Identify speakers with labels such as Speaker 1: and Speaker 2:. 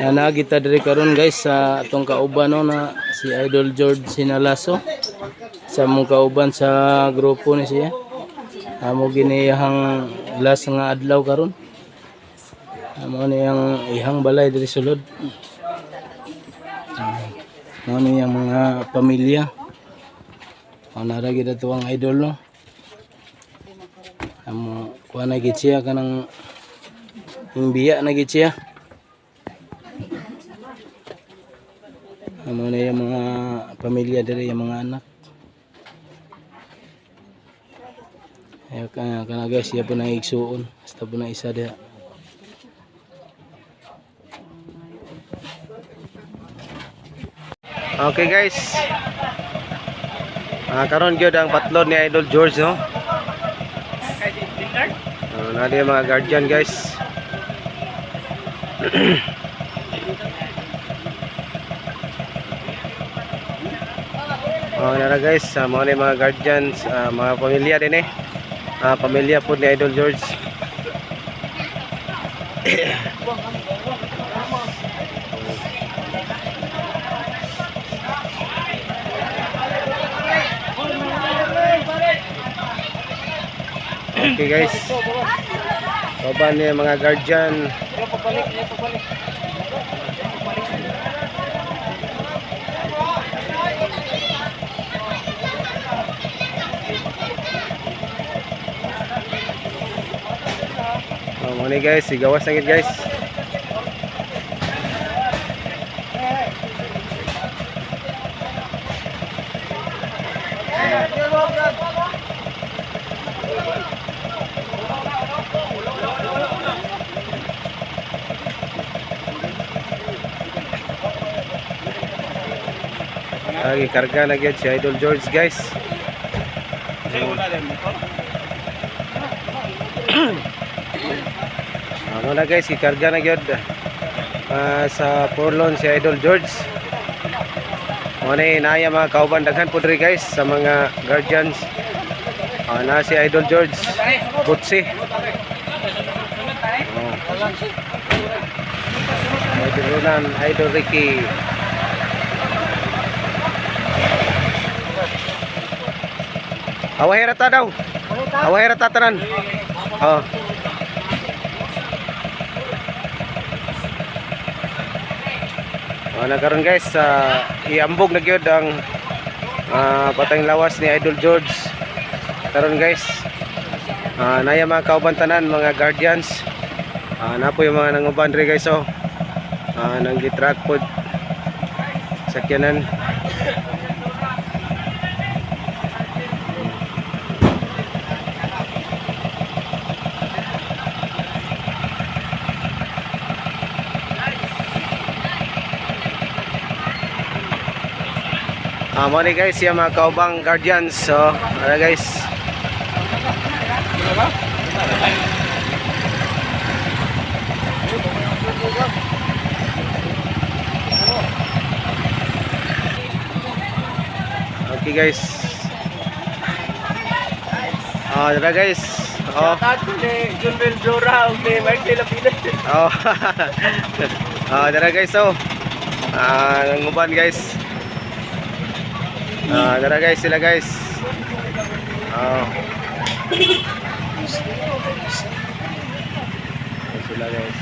Speaker 1: Ana kita diri karon, guys, sa atong kauban, no, na si Idol George Sinalaso, sa mong kauban sa grupo ni siya. Amo giniyahang last nga adlaw karon. Amo niyang ihang balay diri sulod. Mo niyang mga pamilya. Ana ra gid ato ang idol, no. Amo kuha na gid siya kanang imbiya na gid siya. Amo na yung mga pamilya diri, yung mga anak. Ay kana, guys, siya po nang igsuon. Basta po na isa diha.
Speaker 2: Okay, guys. Karon gyud ang patlon ni Idol George, no. Na mga guardian, guys. Oh, nara guys, mga ni mga guardians, mga pamilya din eh. Pamilya po ni Idol George. Okay, guys. Baba ni mga guardian. Oh, mo ni guys, sigawas na gid, guys. Lagi karga na gyud si Idol George, guys. Amo na guys, gikarga na gyud sa Porlon si Idol George. Mo na naya mga kauban, daghan po diri, guys, sa mga guardians. Na si Idol George Butsi. Oh. Idol Ronan, Idol Ricky. Away ra ta daw. Away ra ta tanan. Oh. Oh, na karon guys, iambog na gyud ang patayng lawas ni Idol George. Karon, guys. Naya mga kauban tanan, mga guardians. Na po yung mga nanguban diri, guys, oh. Nang gitruck pod sakyanan. Mo ni guys, yung mga kaubang guardians. So, ara guys. Okay, guys. Tara guys. Oh.
Speaker 1: Shoutout ni Junbel Jora ug ni Mark De La Pina.
Speaker 2: Oh. Tara guys, oh. Nanguban, guys. Tara guys, sila guys. Oh. Sila, guys.